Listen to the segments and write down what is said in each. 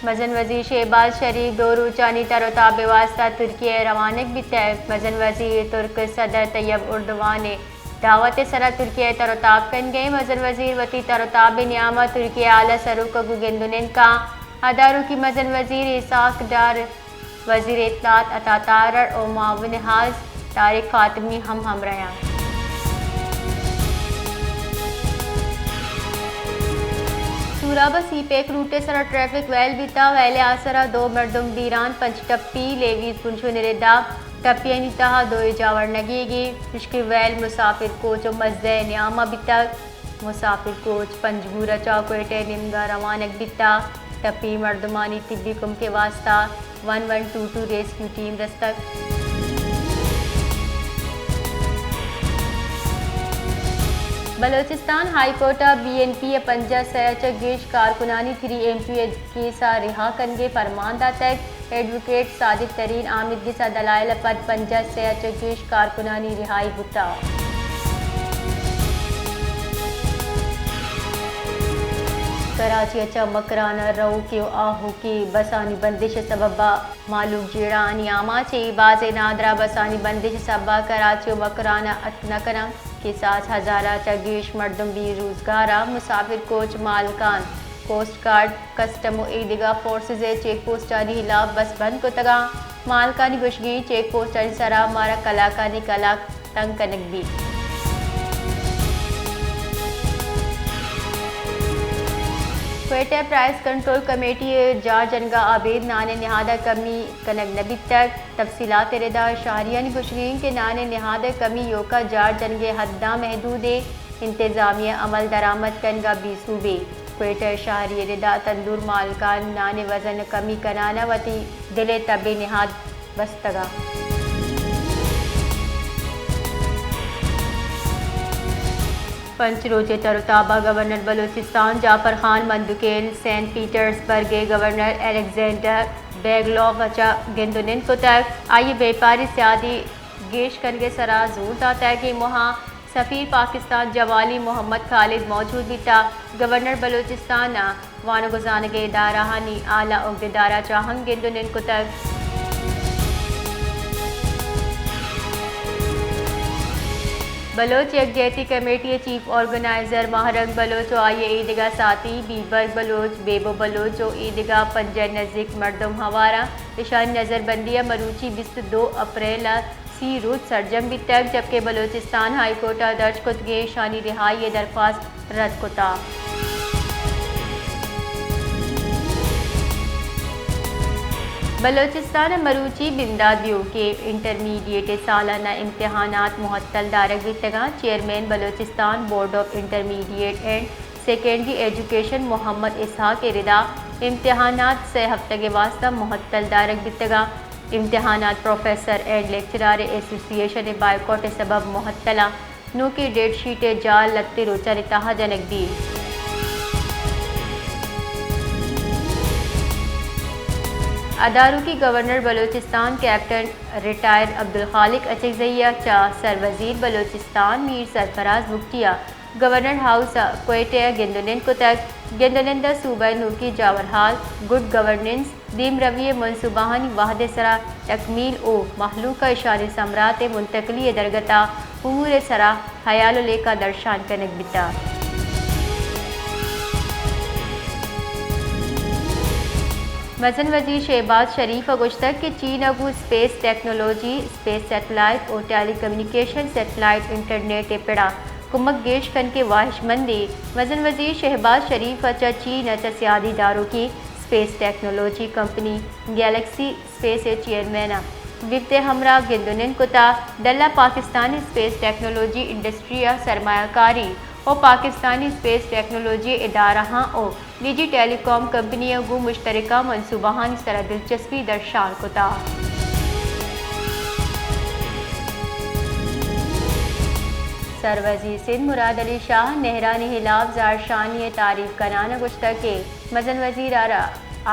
مزن وزیر شہباز شریف دو روچانی تر و تاب ء واستہ ترکیہ ء روانگ بیتگ۔ مزن وزیر ترک صدر طیب اردوان ء دعوت ء سرا ترکیہ ء تر و تاب کنگ ء۔ مزن وزیر وتی تر و تاب ء نیام ء ترکیہ ء اعلی سروک ء گوں گند و نند کاں۔ اداروکی مزن وزیر اسحاق ڈار، وزیر اطلاعات عطا تارڑ و معاون خاص طارق فاطمی ہم ہمراہ انت۔ سوراب ء سی پیک روٹ ء سرا ٹریفک ویل بیتا، ویل ء آسرا دو مردم بیران، پنچ ٹپی، لیویز پنچو نردا، ٹپیانی تہا دوئے جاور نگیگی، پشکی ویل مسافر کوچ و مزہ ء نیاما بیتگ۔ مسافر کوچ پنجگور ء چہ کوئٹہ ء نیمگا روانگ بیتگ۔ ٹپی مردمانی طبی کمک ء واستہ one one two two rescue team رستگ۔ بلوچستان ہائی کورٹ ء بی این پی ء پنجاہ سئے ء چہ گیش کارکنانی تھری ایم پی ء کیس ء رہا کنگ ء فرمان داتگ۔ ایڈووکیٹ صادق ترین آمدگس ء دلائل ء پد پنجاہ سئے ء چہ گیش کارکنانی رہائی بوتگ۔ کراچی ء چہ مکران ء روکی و آہوکی بسانی بندش ء سبب ء مہلوک جیڑہانی آماچ ء، بازیں نادراہ بسانی بندش ء سبب ء کراچی و مکران ء اتک نہ کناں۔ کساس ہزار ء چہ گیش مردم بے روزگار ء، مسافر کوچ مالکان کوسٹ گارڈ، کسٹم و اے دگہ فورسز ء چیک پوسٹانی ہلاپ بس بند کتگاں۔ مالکانی گوشگی، چیک پوسٹانی سرا مارا کلاکانی کلاک تنگ کنگ بیت۔ کوئٹہ پرائس کنٹرول کمیٹی ء جار جنگا ابید نان ء نہاد ء کمی کنگ نہ بیتگ۔ تفصیلات ء ردا شہریانی گوشگ انت کہ نان ء نہاد ء کمی یوکا جار جنگ ء حداں محدود ء انتظامیہ عمل درآمد کنگا بے سوبی۔ کوئٹہ شہری ء ردا تندور مالکان نان ء وزن ء کمی کنان ء وتی دل ء تب ء نہاد بستگاں۔ پنچ روچ ء تر و تاب ء گورنر بلوچستان جعفر خان مندوکیل سینٹ پیٹرز برگ ء گورنر الیگزینڈر بیگلوف ء چہ گند و نند کتگ۔ آئی ء بیپاری سیادی گیش کنگ ء سرا زور داتگ۔ اے موہاں سفیر پاکستان جوالی محمد خالد موجود بیتگ۔ گورنر بلوچستان ء وانگ و زانگ ء ادارہانی اعلی عہدیدار ء چہ ہم گند و نند کتگ۔ بلوچ یکجہتی کمیٹی ء چیف آرگنائزر ماہ رنگ بلوچ و آئی ء ایدگہ ساتھی بیبرگ بلوچ، بیبو بلوچ و ایدگہ پنجاہ ء نزیک مردم ہوار انت۔ اشانی نظربندی ء مروچی بیست ء دو اپریل ء سی روچ سرجم بیتگ، جبکہ بلوچستان ہائی کورٹ ء درج کتگیں ایشانی رہائی ء درخواست رد کتگ۔ بلوچستان ء مروچی بندات دیوکیں انٹرمیڈیٹ ء سالانہ امتحانات مہتل دارگ بیتگاں۔ Chairman Balochistan board of intermediate and secondary education Muhammad Ishaq ء ردا امتحانات سئے ہفتگ ء واستہ مہتل دارگ بیتگاں۔ امتحانات پروفیسر اینڈ لیکچرار ایسوسی ایشن ء بائیکاٹ ء سبب مہتل آں۔ نوکیں ڈیٹ شیٹ ء جال لہتیں روچانی تہا جنگ بیت۔ اداروکی گورنر بلوچستان کیپٹن ریٹائر عبدالخالق اچکزئی ء چہ سروزیر بلوچستان میر سرفراز بگٹی ء گورنر ہاؤس ء کوئٹہ ء گند و نند کتگ۔ گند و نند ء صوبہ ء نوکیں جاورحال، گڈ گورننس، دیمروی ء منصوبہانی وہد ء سرا تکمیل و مہلوک ء اشانی سمرات ء منتقلی ء درگت ء امور ء سرا ہیال و لیکہ درشان کنگ بیتگ۔ مزن وزیر شہباز شریف ء گوشتگ کہ چین ء گوں اسپیس ٹیکنالوجی، اسپیس سیٹلائٹ و ٹیلی کمیونیکیشن سیٹلائٹ انٹرنیٹ ء پڑا کمک گیش کنگ ء واہشمندیں۔ مزن وزیر شہباز شریف ء چہ چین ء چہ سیادی داروکیں space technology company Galaxy space ء چیئرمین ء وفد ء ہمراہ گند و نند کتگ۔ ڈل ء پاکستانی اسپیس ٹیکنالوجی انڈسٹری ء سرمایہ کاری و پاکستانی اسپیس ٹیکنالوجی ادارہاں و نجی ٹیلی کام کمپنیاں گوں مشترکہ منصوبہانی سرا دلچسپی درشان کتگ۔ سروزیر سندھ مراد علی شاہ نہرانی ہلاپ زہرشانی ء تعریف کنان ء گوشتگ کہ مزن وزیر ء را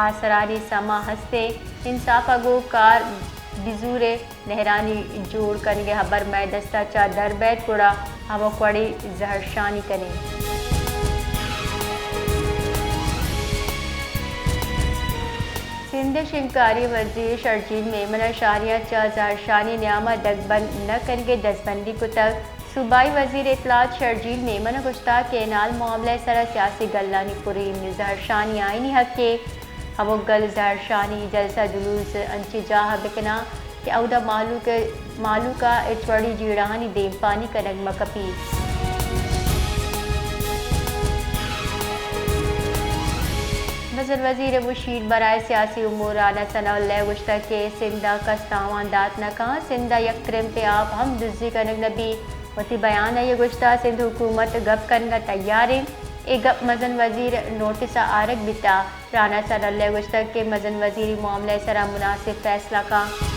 آسرانی سما ہست ء انصاف ء گوں کار بزور ء نہرانی جوڑ کنگ ء ہبر مئے دست ء چہ در بئیت، گڑا ہمک وڑیں زہرشانی کنیں۔ سندھ ءِ شنگکاری وزیر شرجیل میمن ءَ شاریاں چہ زہرشانی نیام ءَ دگبند نہ کنگ ءِ دزبندی کتگ۔ صوبائی وزیر اطلاعات شرجیل میمن ءَ گوشتگ کہ کینال معاملہ ءِ سرا سیاسی گلانی پریم، زہرشانی آئینی حقے۔ ہمک گل زہرشانی، جلسہ جلوس انچیں جاہ ءَ بکناں کہ اودا مہلوک، مہلوک ءَ ہچ وڑیں جیڑہانی دیمپانی کنگ مہ کپیت۔ مزن وزیر مشیر برائے سیاسی امور رانا ثناء اللہ ءَ گوشتگ کہ سندھ ءَ کس تاوان دات نہ کنت، سندھ ءَ یک ترمپے آپ ہم دزی کنگ نہ بیت۔ وتی بیان ءَ آئی ءَ گوشتگ، سندھ حکومت گپ کنگ ءَ تیار انت، اے گپ مزن وزیر ءِ نوٹس ءَ آرگ بیتگ۔ رانا ثناء اللہ ءَ گوشتگ کہ مزن وزیر اے معاملہ ءِ سرا مناسب فیصلہ کنت۔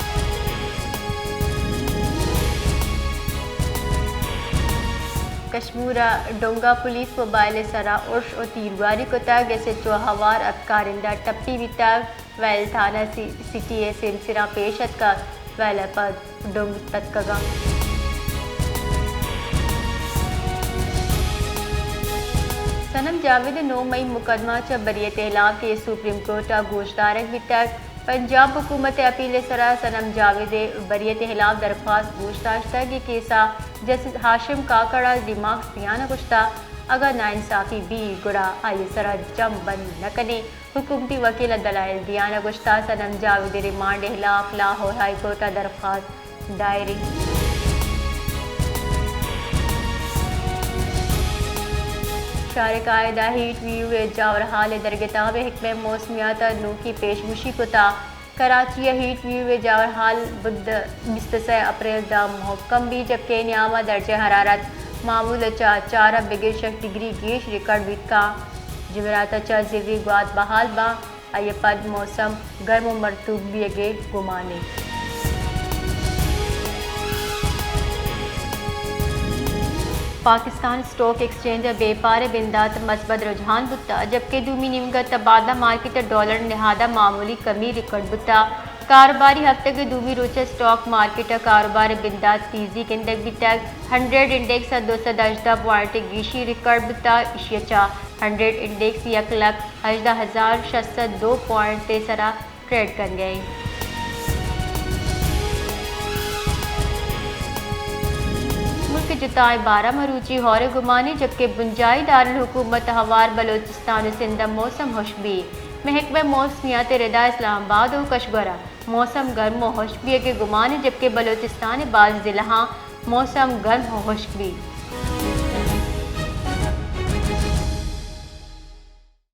کشمور ءِ ڈونگا پولیس موبائل ءِ سرا ارش ءُ تیرگواری کتگ، ایس ایچ او ءِ ہوار ءُ کارندہ ٹپی بیتگ، ویل تھانہ سی-، سٹی ءِ سیمسراں پیش اتکگ، ویل ءَ پد ڈنگ تتکگ انت۔ صنم جاوید ءِ نو مئی مقدمہ چہ بریت ءِ ہلاپ ءَ سپریم کورٹ ءَ گوشدارگ بیتگ۔ پنجاب حکومت ءِ اپیل ءِ سرا صنم جاوید ءِ بریت ءِ ہلاپ درخواست گوش داشتگ۔ اے کیس ءَ جسٹس ہاشم کاکڑ ءَ دیماک دیان ءَ گوشتگ، اگاں ناانصافی بیت گڑا آئی ءِ سرا جم بند نہ کنیں۔ حکومتی وکیل ءَ دلائل دیان ءَ گوشتگ، صنم جاوید ءِ ریمانڈ ءِ ہلاپ لاہور ہائی کورٹ ءَ درخواست دائر انت۔ شارقائد ءَ ہیٹ ویو ءِ جاور ہال ءِ درگت ءَ بہ حکمہ موسمیات ءَ نوکی پیش گوشی کتگ۔ کراچی ءِ ہیٹ ویو ءِ جاور ہال بدھ بیست ءُ سئے اپریل ءَ داں مھکم بیت، جبکہ نیام ءَ درجہ حرارت معمول ءَ چہ چار ءَ بگر شش ڈگری گیش ریکارڈ بیت کنت۔ جمعرات ءَ چہ زری گوات بحال باں، آئی ءَ پد موسم گرم ءُ مرطوب بیگ ءِ گمان انت۔ پاکستان اسٹاک ایکسچینج ءِ بیپار ءِ بندات ءَ مثبت رجحان بوتگ، جبکہ دومی نیمگ ءَ تبادلہ مارکیٹ ءَ ڈالر ءِ نہاد ءَ معمولی کمی ریکارڈ بوتگ۔ کاروباری ہفتگ ءِ دومی روچ ءَ اسٹاک مارکیٹ ءَ کاروبار ءِ بندات ءَ تیزی گندگ بیتگ۔ ہنڈریڈ انڈیکس ءَ دو سد ہژدہ پوائنٹ ءِ گیشی ریکارڈ بوتگ، ایشی ءَ چہ ہنڈریڈ انڈیکس یک لکھ ہژدہ ہزار شش سد دو پوائنٹ ءِ سرا ٹریڈ کنگ ءَ انت۔ ملک ءِ جتائیں بار ءَ مروچی ہور ءِ گمان انت، جبکہ بنجاہی دارالحکومت ءَ ہوار بلوچستان ءُ سندھ ءَ موسم ہشک بیت۔ محکمہ موسمیات ءِ ردا اسلام آباد ءُ کشگور ءَ موسم گرم ءُ ہشک بیگ ءِ گمان انت، جبکہ بلوچستان ءِ باز ضلعاں موسم گرم ءُ ہشک بیت۔